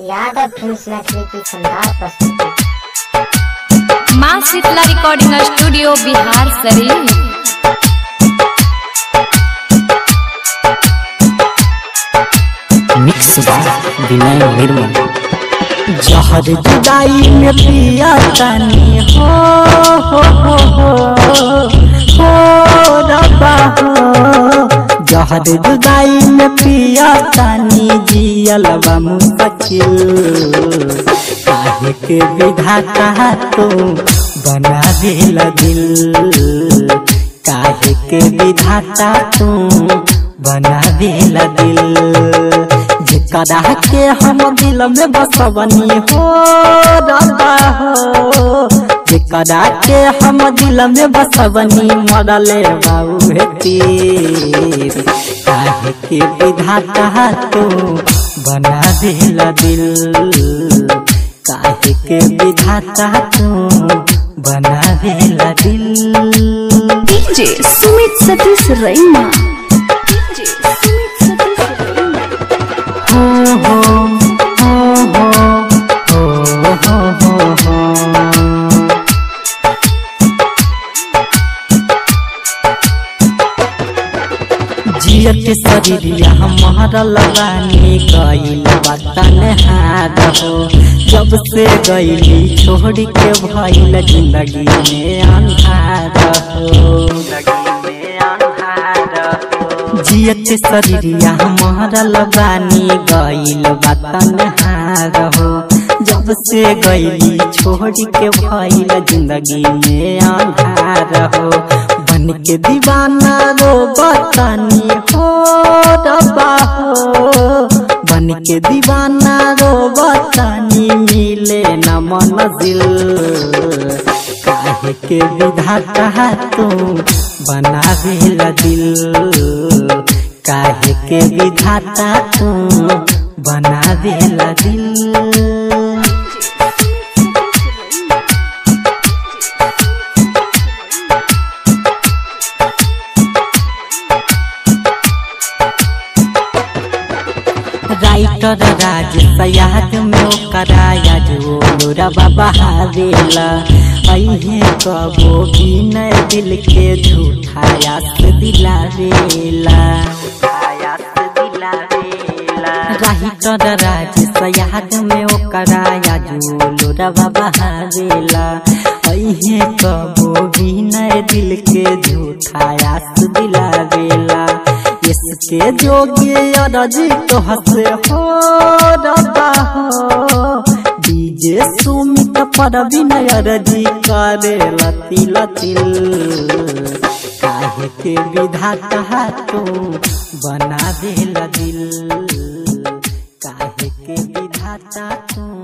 Yadav films Maithili की शानदार प्रस्तुति। माँ Shitala recording studio Bihar Sharif. Mix by विनय निर्मल। जहर जुदाई में पिया तानी हो हो हो हो हो रब्बा हो। जहर जुदाई में पिया तानी जियल बा मुश्किल। काहे के विधाता तू बना देला दिल, काहे के विधाता तू बना देला दिल। जेकरा के हम दिल में बसवनी हो रब्बा हो, जेकरा के हम दिल में बसवनी मरले बाऊ तीर। काहे के विधाता तू बना देला दिल, काहे के विधाता तू बना देला दिल। डीजे सुमित सतीश रैना। हो हो हो हो हो हो हो। जियत शरीरिया हमारा लगानी गईल तन्हार हो। जब से गईली छोड़ के भइल जिंदगी में अंधार हो। जियत शरीरिया हमारा लगानी गईल तन्हार हो। जब से गईली छोड़ के भइल जिंदगी में अंधार हो। बन के दीवाना रो बतानी हो रब्बा हो, बन के दीवाना रो बतानी मिले न मंजिल। काहे के विधाता तू बना देला दिल, काहे के विधाता तू बना देला दिल। राइटर राज सयाद में ओकरा जो लोरा बहावेला। अहे कबो बिनय दिल के झूठा आस दिलावेला। राइटर राज सयाद में ओकरा जो लोरा बहावेला। अहे कबो बिनय दिल के झूठा आस दिलावेला। इसके जोगे अरजी तो हंसे हो रब्बा हो। डीजे सुमित पर विनय अरजी करे लती लतिल। काहे के विधाता तू बना देला दिल, काहे के विधाता तू।